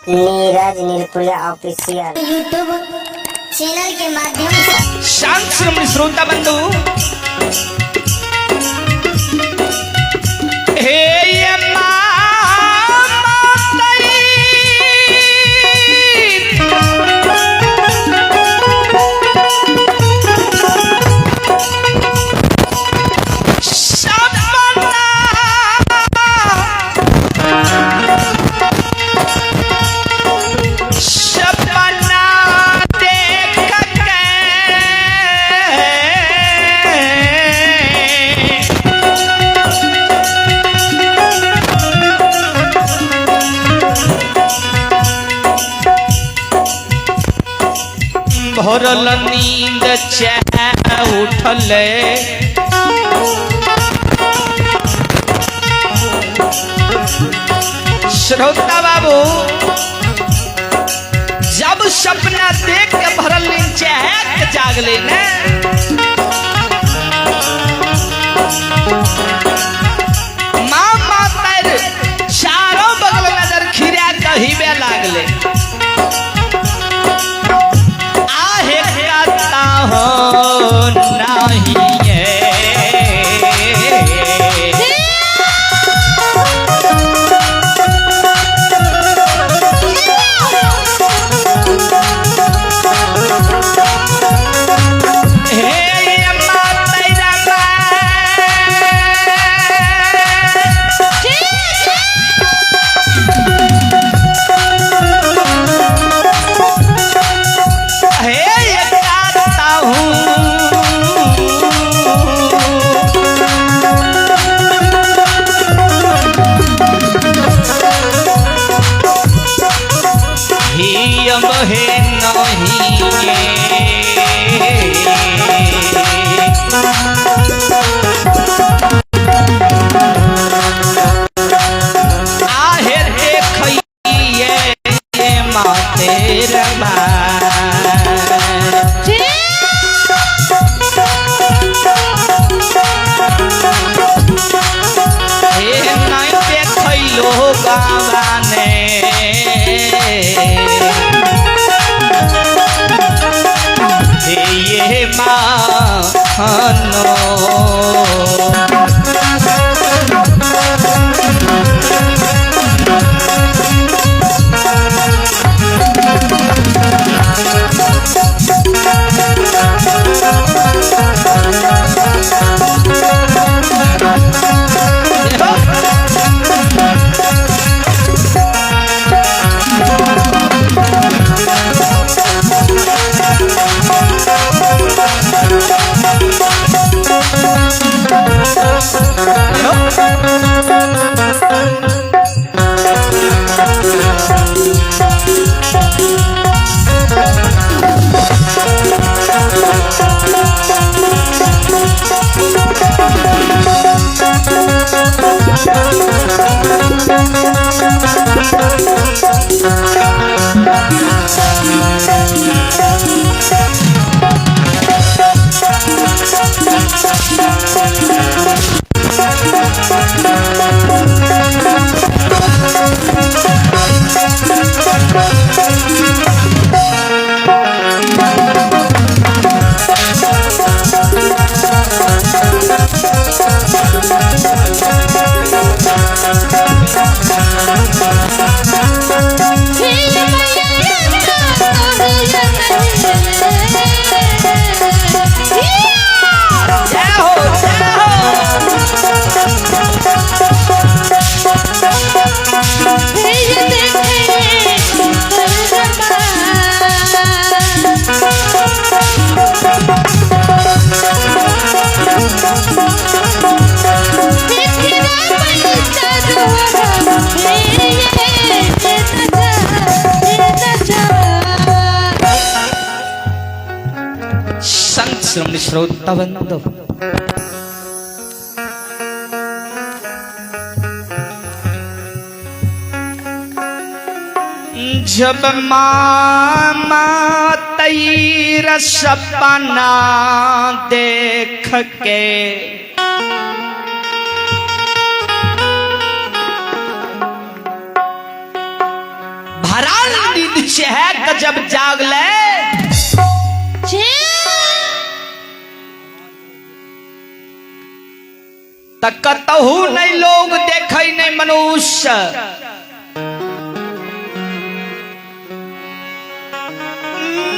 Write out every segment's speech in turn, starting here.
Neeraj Nirpuriya official YouTube channel के माध्यम से शांत श्रोमणी श्रोता बंधु, हे ये सपना देख के भरल नींद चह उठल, श्रोता बाबू, जब सपना देख के भरल नींद चहक के जागले ने, माँ मातर चारों बगल नजर खिरा कहीबे लागले। आहे कहता हो नहीं है। हे अम्मा तैरा हे गाता हूँ ही अब है नहीं। आहे देखिए माते रमा। हे नहीं देखैलो बाबाने, हे ये मानो। जय हो, जय हो। संत श्रोमणी श्रोता बंधु, जब मामा तैर सपना देख के हराल नींद चहक जब जागले त कतहु नहीं लोग देखै नहीं मनुष्य।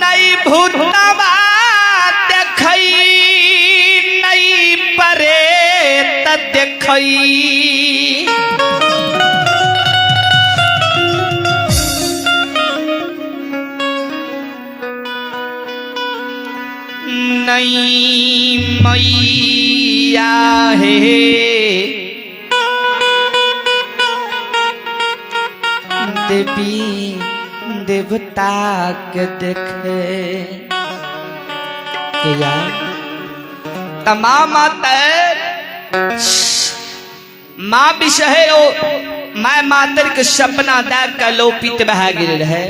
नहीं भूतवा देखै नहीं परेत देखै। नहीं मैया हे देवी देवता के देखे के यार तमाम तैर माँ बिसहे ओ मैं मातर के सपना देख के लोपित बहा गेल रहे।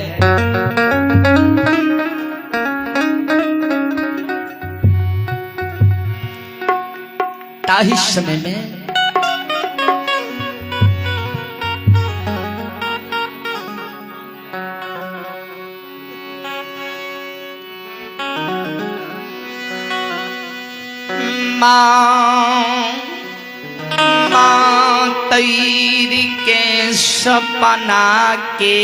ताही समय में माँ माँ तैर के सपना के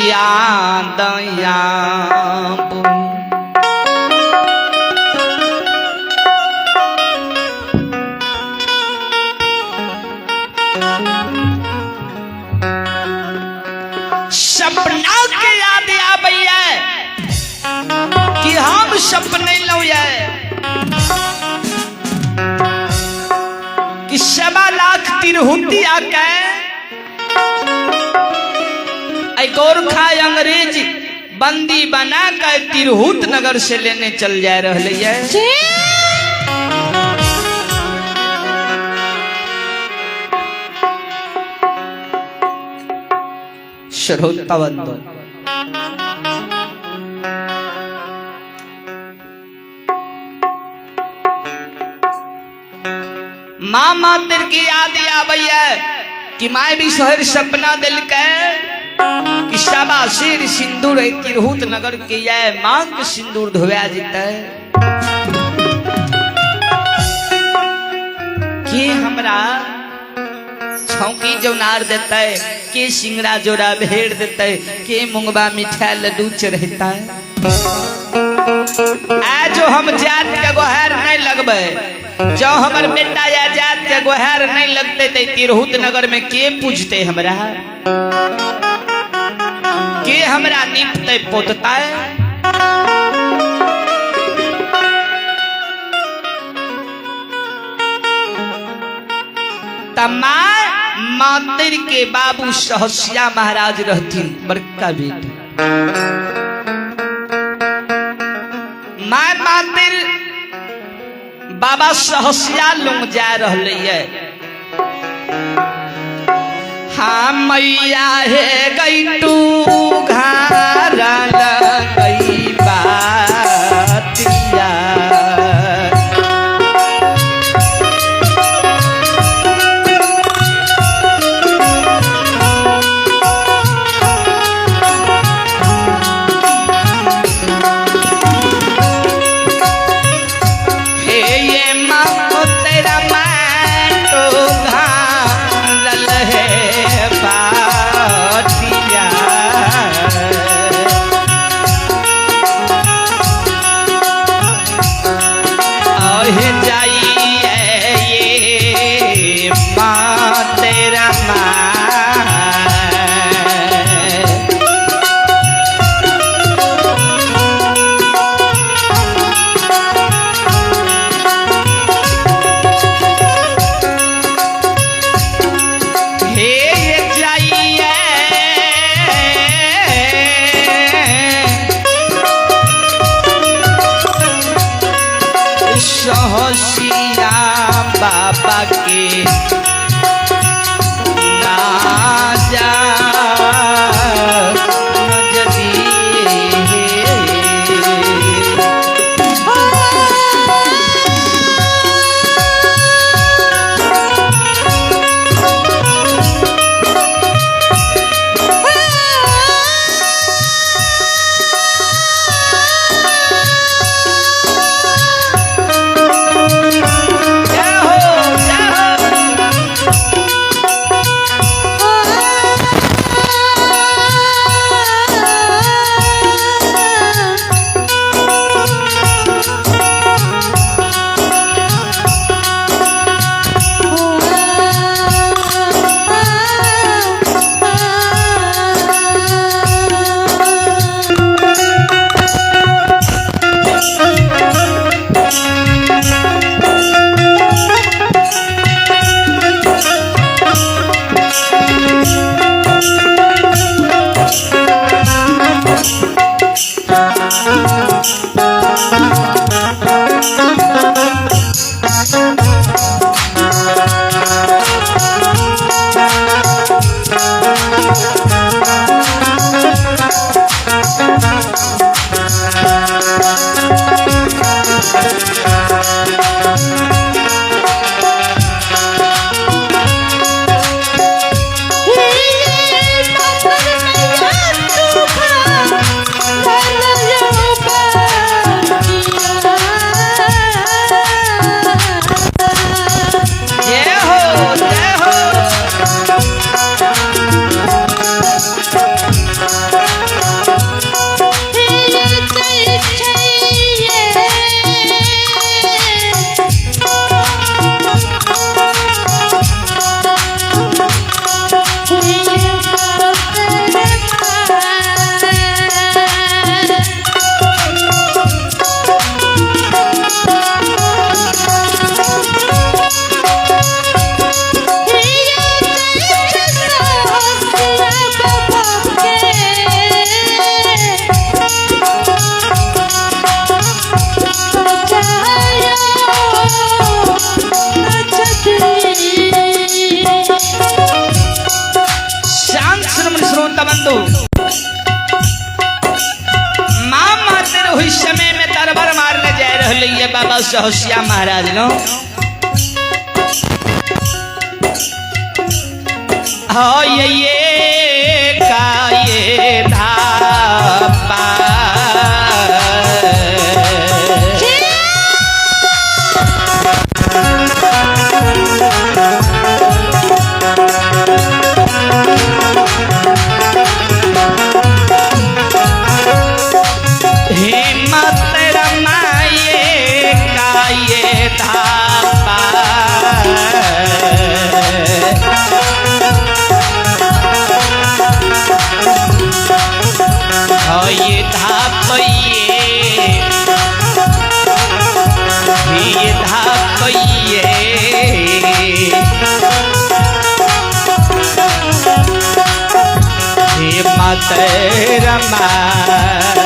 याद आबू। सपना के याद आबैया कि हम सपने लौ कि 1.25 लाख तिरहुतिया के गोरखा अंग्रेज बंदी बना के तिरहुत नगर से लेने चल जा रहे है। श्रोता बंधु, माँ मातर की याद आबैया कि माय भी शहर सपना दिल के कि सवा शेर सिंदूर है तिरहुत नगर के ये मांग के सिंदूर धोया जीते के हमरा छौकी जौनार देते, के सिंगरा जोड़ा भेड़ देते, के मुंगबा मिठाई लड्डू चढ़ता है। आ जो हम जात के गोहार नहीं लगबे, जो हमर बेटा या जात के गोहार नहीं लगते ते तिरहुत नगर में के पूजते हमरा, के हमरा निपते पोतता है। तमा मातिर के बाबू सहसिया महाराज रहथिन बड़का बेटा। माय मातिर बाबा सहसिया लुंग जा रहे है। हाँ मैया हे गई तू घारा लगई बातिया। हे ये माँ तेरा मैं तो घारल है बातिया। बंधु। माँ मातर हुई समय में दरबार मारने जा रहे है बाबा सहसिया महाराज नो। हो ये का ये धापा हिम्मत रमाए का ये धापा हो ये धाप ये धाप ये हिम्मत रमा।